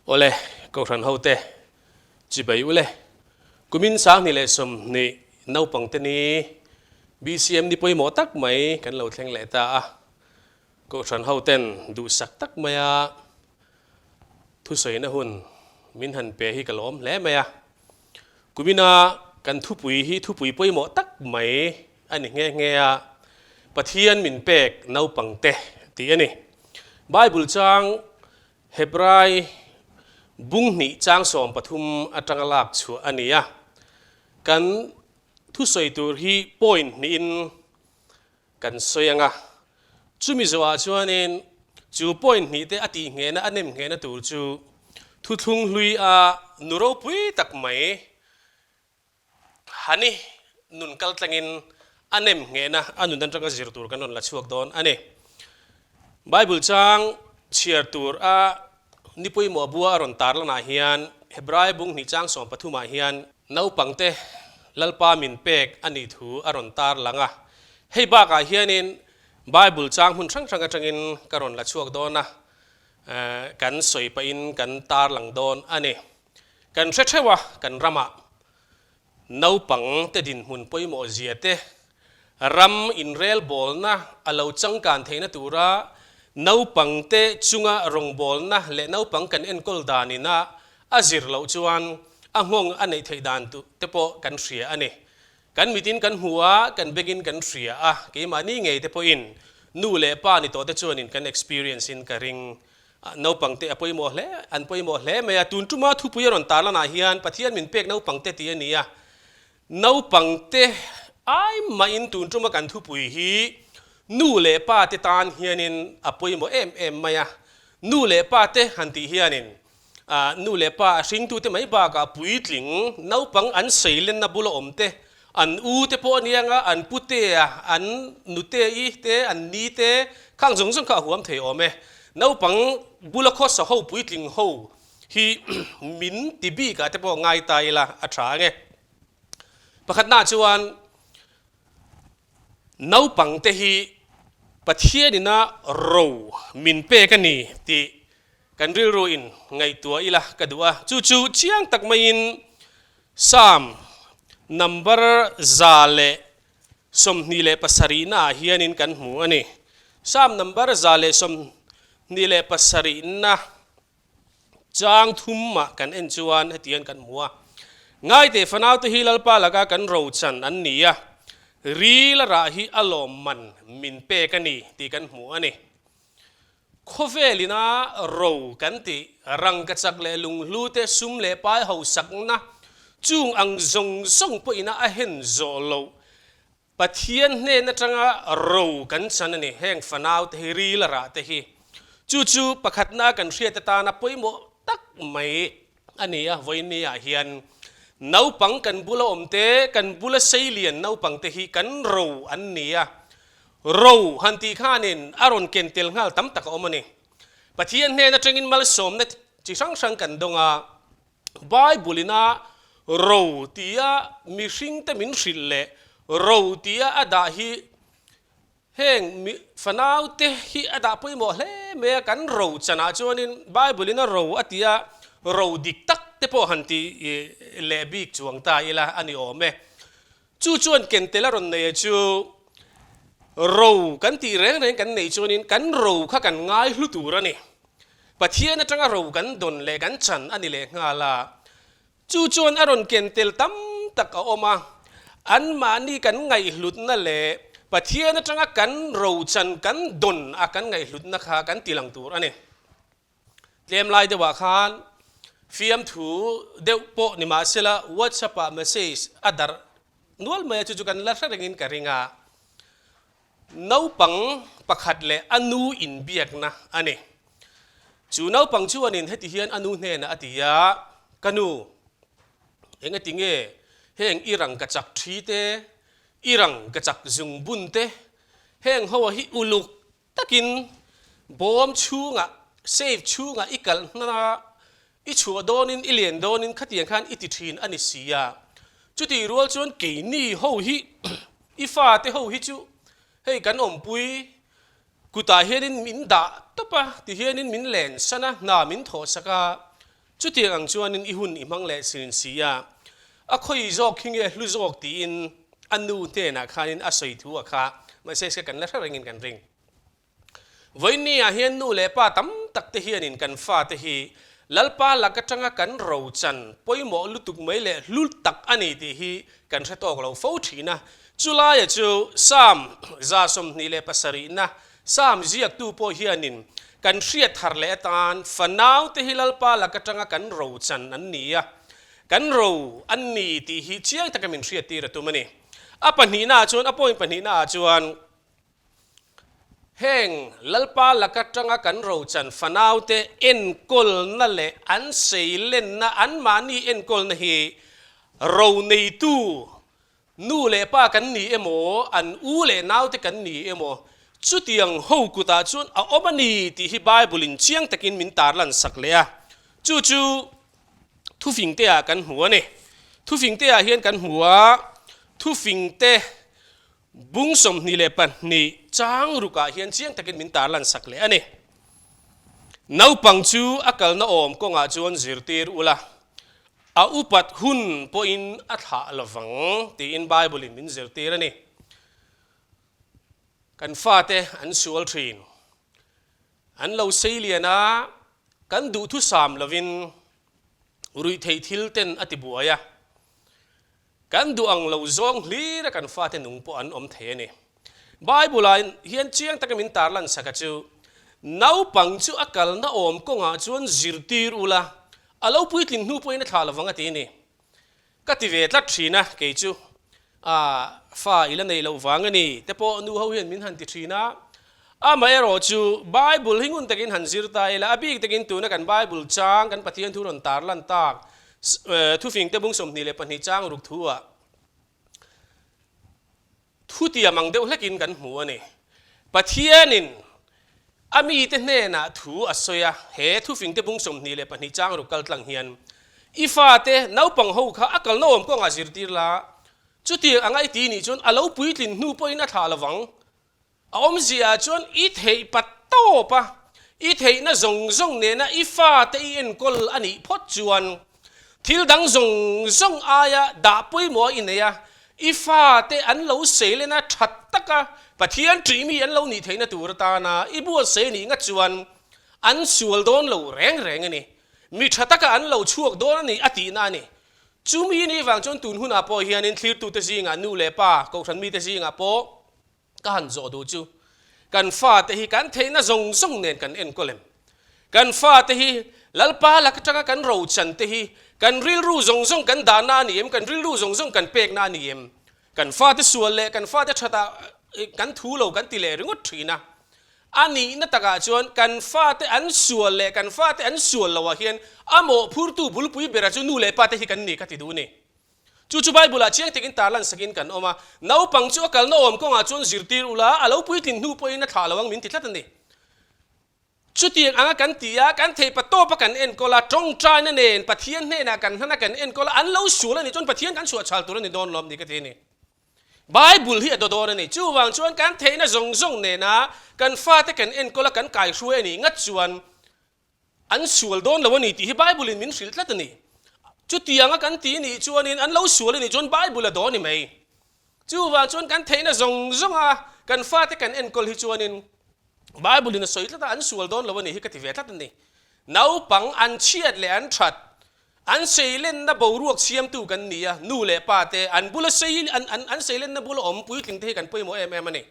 Awle, Kohhran hote, chibai ule. Kumin 2020 naupangte ni BCM ni pawimawh tak mai kan lo thleng leh ta a. Kohhran hoten duhsak tak maia thusawina hun min han pe hi ka lawm hle mai a. Kumina kan thupui hi thupui pawimawh tak mai a ni nghe nghe a, Pathian min pek naupangte tih a ni. Bible chang Hebrai bung hnih chang 13 atanga lak chhuah a ni a. Kan thusawi tur hi point hnihin kan sawi ang a. Chumi zawhah chuanin chu point hnih te a tih nghehna a nem nghehna tur chu thuthlung hlui a nu ropui tak mai Hani nun kal tlangin a nem nghehna a nun atanga zir tur kan rawn la chhuak dawn a ni. Bible chang chhiar tur a ni pawimawh bua a rawn tar lanah hian Hebrai bung hnih chang 13 ah hian naupangte Lalpa min pek a nih thu a rawn tar lang a. Hei bakah hianin Bible chang hmun hrang hrang atangin ka rawn la chhuak dawn a, kan sawi pahin kan tar lang dawn a ni. Kan hre theuh a, kan ramah naupang te dinhmun pawimawh zia te, ram inrelbawlna a lo changkan theihna tura naupang te chunga rawngbawlna leh naupang kan enkawl danina a zir loh chuan a nghawng a neih theih dan te pawh kan hria a ni. Kan mitin kan hmu a, kan bengin kan hria a, keimahni ngei te pawhin nu leh pa ni tawh te chuanin kan experience in ka ring. Naupang te a pawimawh hle, an pawimawh hle mai a. Tun tuma thupui a rawn tar lanah hian Pathian min pek naupang te tih a ni a. Naupang te ai mahin tun tuma kan thupui hi nu leh pa te tan hianin a pawimawh em em mai a. Nu leh pa te han tih hianin nu leh pa a hringtute mai bakah puitling naupang an seilenna bula awm te, an u te pawh a nia nga, an pu te a, an nute i te, an ni te, khang zawng zawng kha a huam thei awm e. Naupang bula khawsa ho puitling ho hi min ti bikah te pawh ngai ta ila a tha ang e. Pakhatnaah chuan naupang te hi Pathianina ro min pek a ni tih kan rilru in ngaihtuah ila ka duh a. Chu chu chiang tak maiin Psalm number 127 ah hianin kan hmu a ni. Psalm number 127 chang thum ah kan en chuan hetiang kan hmu a. Ngaite fanaute hi Lalpa laka kan rochan an ni a, ril a rah hi a lawmman min pek a ni tih kan hmu a ni. Khawvel ina ro kan tih rangkachak leh lunghlu te sum leh pai hausakna chung ang zawng zawng pawh ina a hen zawh loh Pathian hnen atanga ro kan chan a ni. Heng fanau te hi ril a rah te hi chu chu pakhatna kan hriat atana pawimawh tak mai a ni a. Vawiin ah hian naupang kan bula awm te, kan bula seilian naupang te hi kan ro an ni a. Ro han tih khanin a rawn ken tel nghal tam tak a awm a ni. Pathian hnen atangin malsawmna chi hrang hrang kan dawng a, Bible ina ro tia mihringte min hrilh leh ro tia a dah hi heng mi fanaute hi a dah pawimawh hle mai a, kan ro chanah chuanin Bible ina ro a tia ro dik tak te pawh han ti leh bik chuang ta ila a ni awm e. Chu chuan ken tel a rawn nei a chu ro kan tih reng reng kan nei chuanin kan ro kha kan ngai hlu tur a ni. Pathian atanga ro kan dawn leh kan chan a ni leh nghal a. Chu chuan a rawn ken tel tam tak a awm a. Anmahni kan ngaihhlutna leh Pathian atanga kan ro chan kan dawn a kan ngaihhlutna kha kan ti lang tur a ni. Tlem lai deuhah khan fiamthu deuh pawh ni mahsela WhatsApp ah message a darh nual mai a, chu chu kan la hre rengin ka ring a. Naupang pakhat leh a nu inbiakna a ni. Chu naupang chuanin heti hian a nu hnenah a ti a, Ka nu, engati nge heng i rangkachak thi te, i rangkachak zungbun te, heng ho hi uluk Takin bawm chhungah, safe chhungah i kalh hna, i chhuah dawnin, i len dawnin khatiang khan i ti thin a ni si a. Chutih rual chuan keini ho hi, i fate ho hi chu hei kan awmpui kutah hianin min dah tawp a, tihianin min len san a, hna min thawhsak a. Chutiang ang chuanin i hun i hmang leh sin si a, a khawi zawk hi nge hlu zawk tiin a nu hnenah khanin a sawi thu a kha message kha kan la hre rengin kan ring. Vawiinni ah hian nu leh pa tam tak te hianin kan fate hi Lalpa lak atanga kan rochan pawimawh lutuk mai leh hlu tak a ni tih hi kan hre tawk lo fo thin a. Chulaia chu Psalm 27na Psalm ziaktu pawh hianin kan hriat thar leh atan fanau te hi Lalpa lak atanga kan rochan an ni a, kan ro an ni tih hi chiang taka min hriattir a tum a ni. A pahnihna ah chuan, a point pahnihna ah chuan, Heng Lalpa laka tanga kan rochan fanaute enkawlna leh an seilenna, anmahni enkawlna hi ro neitu nu leh pa kan ni emaw, an u leh naute kan ni emaw, chutiang ho kutah chuan a awm a ni tih hi Bible-in chiang takin min tarlan sak leh a. Chu chu Thufingte-ah kan hmu a ni. Thufingte-ah hian kan hmu a, Thufingte Bung 22 chang rukah hian chiang takin min tarlan sak leh a ni. Naupang chu a kalna awm kawngah chuan zirtir ula, a upat hun pawhin a thlah lovang tiin Bible-in min zirtir a ni. Kan fate an sual thin. An lo seilian a, kan duhthusam lovin ruihtheih thil ten a tibuai a. Kan duh ang lo zawng hlir a kan fate nung pawh an awm thei a ni. Bible-ah hian chiang taka min tarlan sak a chu, Naupang chu a kalna awm kawngah chuan zirtir ula, a lo puitlin hnu pawhin a thlah lovang a ti a ni. Ka ti ve tlat thin a, kei chu fa i la neih loh vang a ni te pawh nu ho hian min han ti thin a. Amaherawh chu Bible hi ngun takin han zir ta ila, a bik takin tuna kan Bible chang kan Pathian thu rawn tarlan tak Thufingte bung 22 chang ruk thu-ah thutiam ang deuh hlekin kan hmu a ni. Pathianin a mite hnenah thu a sawi a, he Thufingte bung 22 chang ruk kal tlang hian, I fate naupang ho kha a kalna awm kawngah zirtir la, chutiang anga i ti nih chuan a lo puitlin hnu pawhin a thlah lovang. A awmzia chuan i theih pat tawp a, i theihna zawng zawng nena i fate i enkawl a nih phawt chuan thil dang zawng zawng aia dah pawimawh i nei a, i fate an lo seilen a that taka Pathian ṭihmi an lo nih theihna tur atana i buatsaih a nih ngat chuan an sual dawn lo reng reng a ni. Mi ṭha taka an lo chhuak dawn a ni a tihna a ni. Chumi ni vang chuan tun hunah pawh hianin thlirtute zingah nu leh pa, kohhran mite zingah pawh Ka han zawh duh chu kan fate hi kan theihna zawng zawng nen kan enkawl em? Kan fate hi Lalpa lak atanga kan rochan te hi kan rilru zawng zawng kan dahna a ni em? Kan rilru zawng zawng kan pekna a ni em? Kan fate sual leh kan fate thatah kan thu lo kan ti leh ringawt thin a. A nihna takah chuan kan fate an sual leh kan fate an sual loah hian a mawhphurtu bulpui bera chu nu leh pa te hi kan ni ka ti duh a ni. Chu chu Bible-ah chiang takin tarlan sakin kan awm a, naupang chu a kalna awm kawngah chuan zirtir ula, a lo puitlin hnu pawhin a thlah lo ang min ti tlat a ni. Chutiang anga kan ti a, kan theih patawpa kan enkawl a, tawngtaina nen Pathian hnenah kan hlan a kan enkawl a, an lo sual a nih chuan Pathian kan chhuahchhal tur a ni dawn lawm ni ka ti a ni. Bible hi a daw dawn a ni. Chuvang chuan kan theihna zawng zawng nena kan fate kan enkawl a, kan kaihruai a nih ngat chuan An sual dawn lo a ni tih hi Bible in min hrilh tlat a ni. Chutianga kan ti nih chuanin an lo sual a nih chuan Bible a dawn i mai. Chuvang chuan kan theihna zawng zawnga kan fate kan enkawl hi chuanin Bible in a sawi tlat a, an sual dawn lo a nih hi ka ti ve tlat a ni. Naupang an chhiat leh an that, an seilenna boruak siamtu kan ni a, nu leh pa te an bula sei an an seilenna bula awm puitling te hi kan pawimawh em em a ni.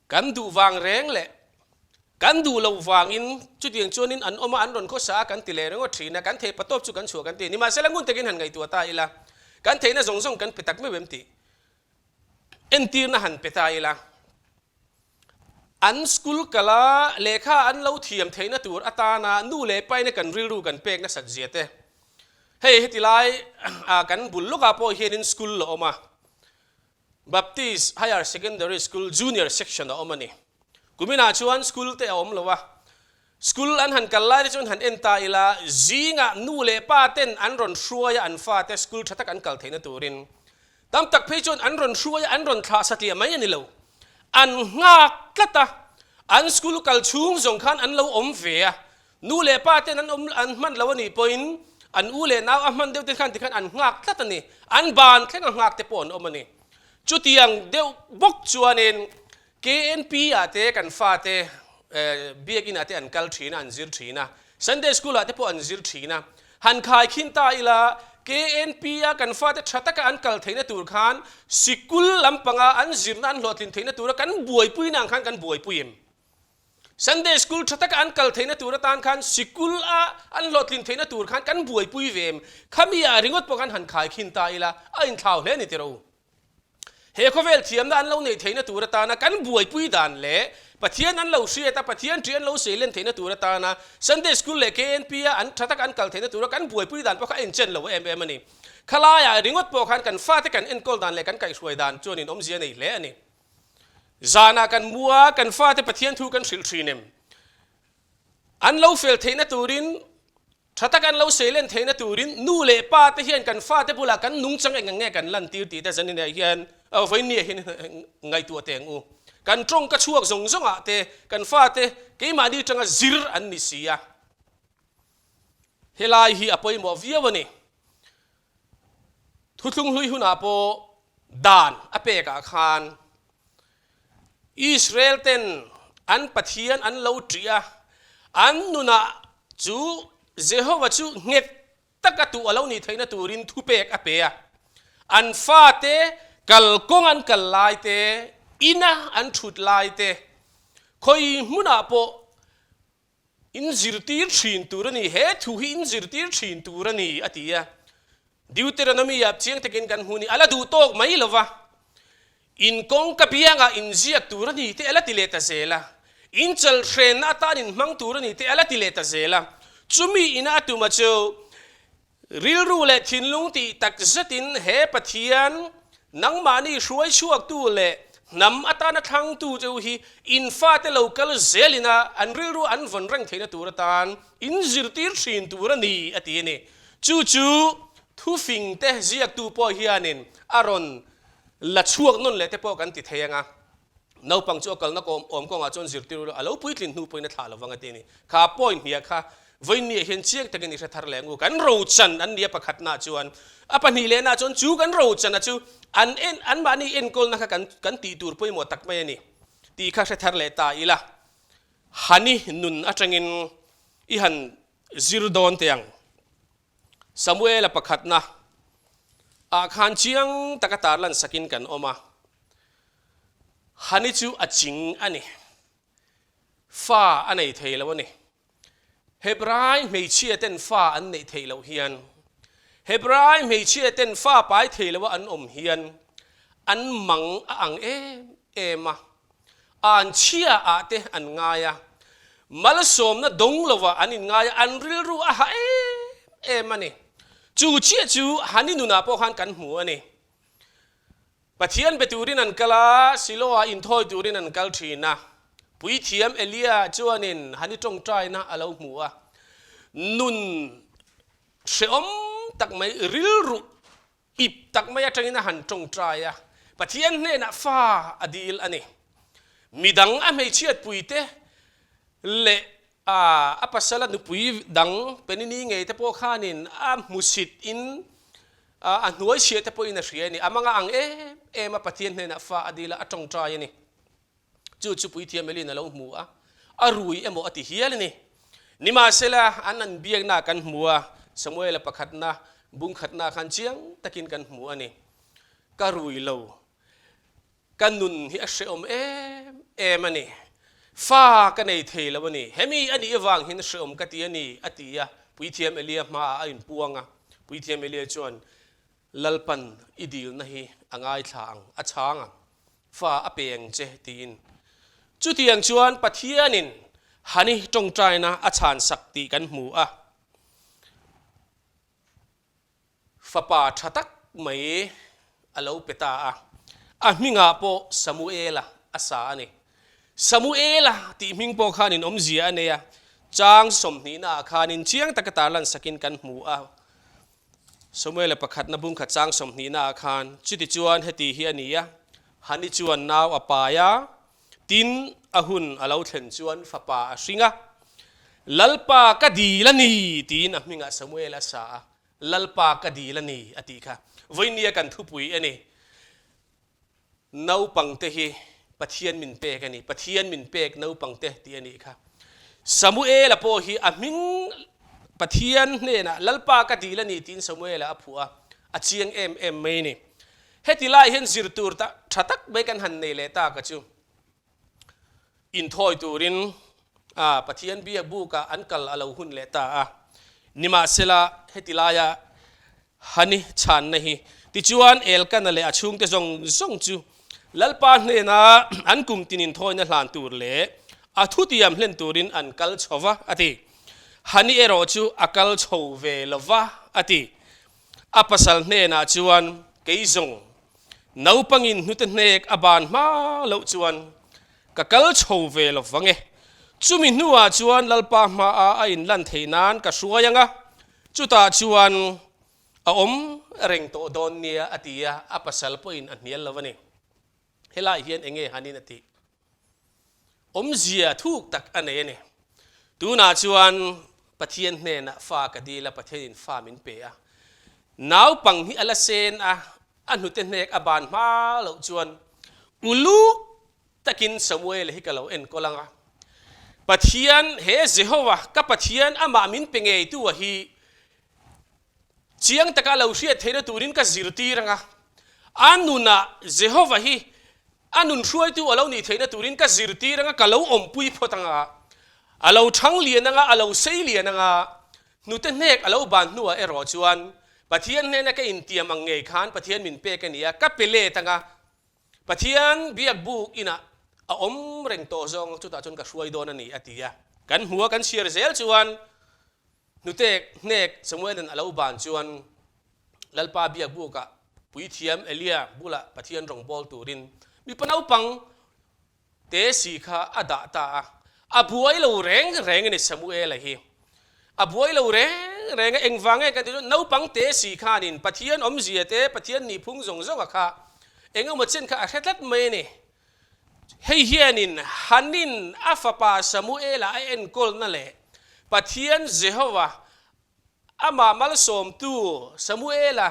Kan duh vang reng leh kan duh loh vangin chutiang chuanin an awm a, an rawn khawsa a kan ti leh ringawt thin a, kan theih patawp chu kan chhuah kan ti. Nimahsela ngun takin han ngaihtuah ta ila, kan theihna zawng zawng kan pe tak meuh em tih entirna han pe ta ila, an school kala lehkha an lo thiam theihna tur atana nu leh paina kan rilru kan pek nasat zia te. Hei heti lai kan bul lawkah pawh hianin school la awm a, Baptist Higher Secondary School Junior Section a awm a ni. Kuminah chuan school te a awm lo a, school an han kal lai te chuan han en ta ila, zingah nu leh pa ten an rawn hruai a an fate school tha tak an kal theihna turin tam tak phei chuan an rawn hruai a an rawn thlah satliah mai a ni lo. An nghak tlat a, An school kal chhung zawng khan an lo awm ve a, nu leh pa ten an awm an hman lo a nih pawhin an u leh nau a hman deuh te khan tikhan an nghak tlat a ni. An ban thleng a nghak te pawh an awm a ni. Chutiang deuh bawk chuanin KNP ah te kan fate biakinn ah te an kal thin a, an zir thin a, Sunday school ah te pawh an zir thin a. Han khai khin ta ila, KNP a kan fate tha taka an kal theihna tur khan sikul lampanga an zirna an hlawhtlin theihna tura kan buaipui na ang khan kan buaipui em? Sunday school tha taka an kal theihna tur atan khan sikul a an hlawhtlin theihna tur khan kan buaipui ve em? Khami ah ringawt pawh khan han khai khin ta ila, a inthlau hle a ni tiraw u. He khawvel thiamna an lo neih theihna tur atana kan buaipui dan leh Pathian an lo hriat a, Pathian ṭih an lo seilen theihna tur atana Sunday School leh KNP a an ṭha taka an kal theihna tura kan buaipui dan pawh kha a inchen lo em em a ni. Khalaiah ringawt pawh khan kan fate kan enkawl dan leh kan kaihhruai dan chuan in awmzia nei hle a ni. Zanah kan mu a, kan fate Pathian thu kan hrilh ṭhin em? An lo fel theihna turin Tha tak an lo seilen theihna turin nu leh pa te hian kan fate bulah kan nungchang eng ang nge kan lantir tih te zanin ah hian vawiin ah hian ngaihtuah teh ang u. Kan tawng ka chhuak zawng zawng ah te kan fate keimahni tanga zir an ni si a. Helai hi a pawimawh viau a ni. Thuthlung hlui hunah pawh dan a pek ah khan Israel ten an Pathian an lo ṭih a, an nunah chu Jehova chu nghet taka tuh a lo nih theihna turin thupek a pe a. An fate kalkawng an kal lai te, ina an ṭhut lai te, khawi hmunah pawh In zirtir thin tur a ni, he thu hi in zirtir thin tur a ni, a ti a. Deuteronomy-ah chiang takin kan hmu ni, a la duh tawk mai lo va, In kawngka biangah in ziak tur a ni tih a la ti leh ta zel a, in chalhrenna atan in hmang tur a ni tih a la ti leh ta zel a. Chumi ina a tuma chu Rilru leh thinlung tih tak zetin he Pathian, nangmahni hruai chhuaktu leh hnam atana thlangtu cheu hi in fate lo kal zelin a an rilru an vawn reng theihna tur atan in zirtir thin tur a ni, a ti a ni. Chu chu thufingte ziaktu pawh hianin a rawn la chhuak nawn leh te pawh kan ti thei ang a. Naupang chu a kalna kawm awm kawngah chuan zirtir ula, a lo puitlin hnu pawhin a thlah lovang a ti a ni. Kha point hniah kha vawiinniah hian chiang takin i hre thar leh ang u. Kan rochan an nia pakhatnaah chuan, a pahnih lehnaah chuan chu kan rochana chu an en anmahni enkawlna kha kan kan tih tur pawimawh tak mai a ni tih kha hre thar leh ta ila. Hani nun atangin i han zir dawn teh ang. Samuela pakhatna ah khan chiang taka tarlan sakin kan awm a, Hani chu a ching a ni, fa a nei thei lo a ni. Hebrai hmeichhia ten fa an neih theih loh hian, Hebrai hmeichhia ten fa pai thei loa an awm hian an mang a ang em em a, an chhia ah te an ngai a, malsawmna dawng lovah an inngai a, an rilru a ha em em a ni. Chu chiah chu Hani nunah pawh khan kan hmu a ni. Pathian be turin an kal a, Siloah inthawi turin an kal thin a. Puithiam Elia chuanin Hani tawngtaina a lo hmu a, nun hrehawm tak mai rilru Ip tak mai atangin a han tawngtai a, Pathian hnenah fa a dil a ni. Midang a hmeichhiatpuite leh a pasala nupui dang Penini ngei te pawh khanin a hmusit in a hnuai chhiah te pawhin a hria a ni. A manga ang em em a Pathian hnenah fa a dil a, a tawngtai a ni. Chu chu Puithiam Elin a lo hmu a, a rui emaw a ti hial a ni. Nimahsela, an an biakna kan hmu a, Samuela pakhatna, bungkhatna khan chiang takin kan hmu a ni. Ka rui lo, ka nun hi a hrehawm em em a ni. Fa ka nei thei lo a ni. Hemi a nih avang hian hrehawm ka ti a ni, a ti a. Puithiam Elia hmaah a inpuang a. Puithiam Elia chuan, Lalpan i dilna hi a ngaithla ang, a chhang ang, fa a pe ang che, tiin. Chutiang chuan Pathianin Hani tawngtaina a chhansak tih kan hmu a. Fapa tha tak mai a lo pe ta a, a hmingah pawh Samuela a sa a ni. Samuela tih hming pawh khanin awmzia a nei a, chang sawmhnihnaah khanin chiang taka tarlan sakin kan hmu a. Samuela pakhatna bungkhat chang sawmhnihnaah khan chutichuan heti hi a ni a, Hani chuan nau a pai a, Tin, a hun a lo thlen chuan fapa a hring a, Lalpa ka dil a ni, tiin a hmingah Samuel a sa a, Lalpa ka dil a ni, a tih kha. Vawinia kan thupui a ni. Naupangte hi Pathian min pek a ni, Pathian min pek naupangte tih a nih kha. Samuela pawh hi a hming Pathian hnenah Lalpa ka dil a ni tiin Samuela a phuah a, a chiang em em mai a ni. Heti lai hian zir tur tha tak mai kan han nei leh tak a chu inthawi turin Pathian biak bukah an kal a lo hun leh ta a. Nimahsela heti laia Hani chhanna hi tichuan Elkana leh a chhungte zawng zawng chu Lalpa hnena an kum tin inthawina hlan tur leh a thutiam hlen turin an kal chho va a ti. Hani erawh chu a kal chho ve lo va a ti. A pasal hnenah chuan kei zawng naupangin hnute hnek a ban hma loh chuan ka kal chho ve lo vang e. Chumi hnuah chuan Lalpa hmaah a inlan theih nan ka hruai ang a, chutah chuan a awm reng tawh dawn nia a ti a, a pasal pawhin a hnial lo a ni. Helai hian eng nge Hanin a tih? Awmzia thuk tak a nei a ni. Tunah chuan Pathian hnenah fa ka dil a, Pathianin fa min pe a. Naupang hi a la sen a, a hnute hnek a ban hma loh chuan uluk takin Samuel hi ka lo enkawl ang a. Pathian, he Jehovah, ka Pathian amah min pe ngeitu a hi Chiang taka lo hriat theihna turin ka zirtir ang a, a nunah Jehovah hi a nun hruaitu a lo nih theihna turin ka zirtir ang a, ka lo awmpui phawt ang a, a lo thang lian ang a, a lo sei lian ang a, hnute hnek a lo ban hnuah erawh chuan Pathian hnena ka intiam ang ngei khan Pathian min pek a ni a, ka pe let ang a, Pathian biak buk inah a awm reng tawh zawng chutah chuan ka hruai dawn a ni, a ti a. Kan hmu a, kan chhiar zel chuan Hnutek hnek Samuelin a lo ban chuan Lalpa biakbukah puithiam Elia bulah Pathian rawngbâwl turin mipa naupang te si kha a dah ta a. A buai lo reng reng a ni Samuela hi. A buai lo reng reng a, engvang nge kan tih chuan naupang te si khanin Pathian awmzia te, Pathian nihphung zawng zawnga kha engemaw chen kha a hre tlat mai a ni. Hei hianin Hanin a fapa Samuela a enkawlna leh Pathian Jehova amah malsawmtu Samuela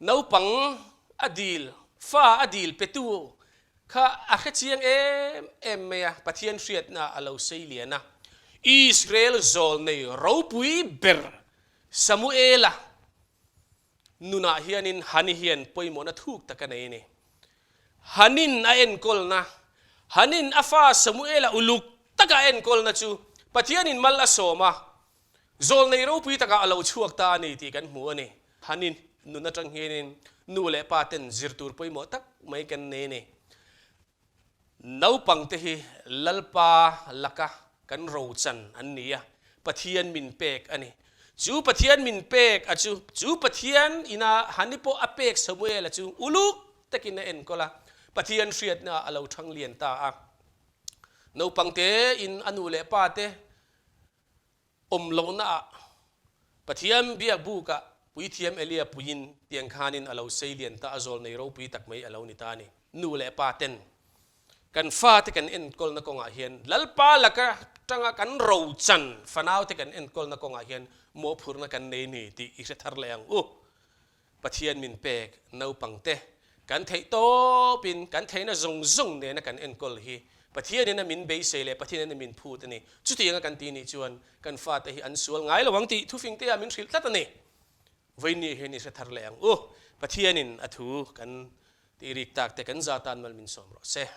naupang a dil, fa a dil petu kha a hre chiang em em mai a, Pathian hriatna a lo sei lian a. Israel zawlnei ropui ber Samuela Nunah hianin Hani hian pawimawhna thuk tak a nei a ni. Hanin a enkawlna, Hanin a fa Samuela uluk taka a enkawlna chu Pathianin mal a sawm a, zawlnei ropui takah a lo chhuak ta a ni tih kan hmu a ni. Hanin nun atang hianin nu leh pa ten zir tur pawimawh tak mai kan nei a ni. Naupangte hi Lalpa laka kan rochan an ni a, Pathian min pek a ni. Chu Pathian min pek a chu, chu Pathian ina Hani pawh a pek Samuela chu uluk takin a enkawl a, Pathian hriatna a lo thang lian ta a. Naupangte in a nu leh pa te Awm lohnaah Pathian biak bukah Puithiam Elia puiin tiang khanin a lo sei lian ta a zawl nei ropui tak mai a lo ni ta a ni. Nu leh pa ten kan fate kan enkawlna kawngah hian Lalpa laka tanga kan rochan fanaute kan enkawlna kawngah hian mawhphurhna kan nei ni tih i hre thar leh ang u. Pathian min pek naupangte kan theih tawpin kan theihna zawng zawng nena kan enkawl hi Pathianin a min beisei leh Pathianin a min phut a ni. Chutianga kan tih nih chuan kan fate hi an sual ngai lo ang tih thufingte ah min hrilh tlat a ni. Vawiin hian i hre thar leh ang u. Pathianin a thu kan tih rik tak te kan za tan mal min sawm rawh se.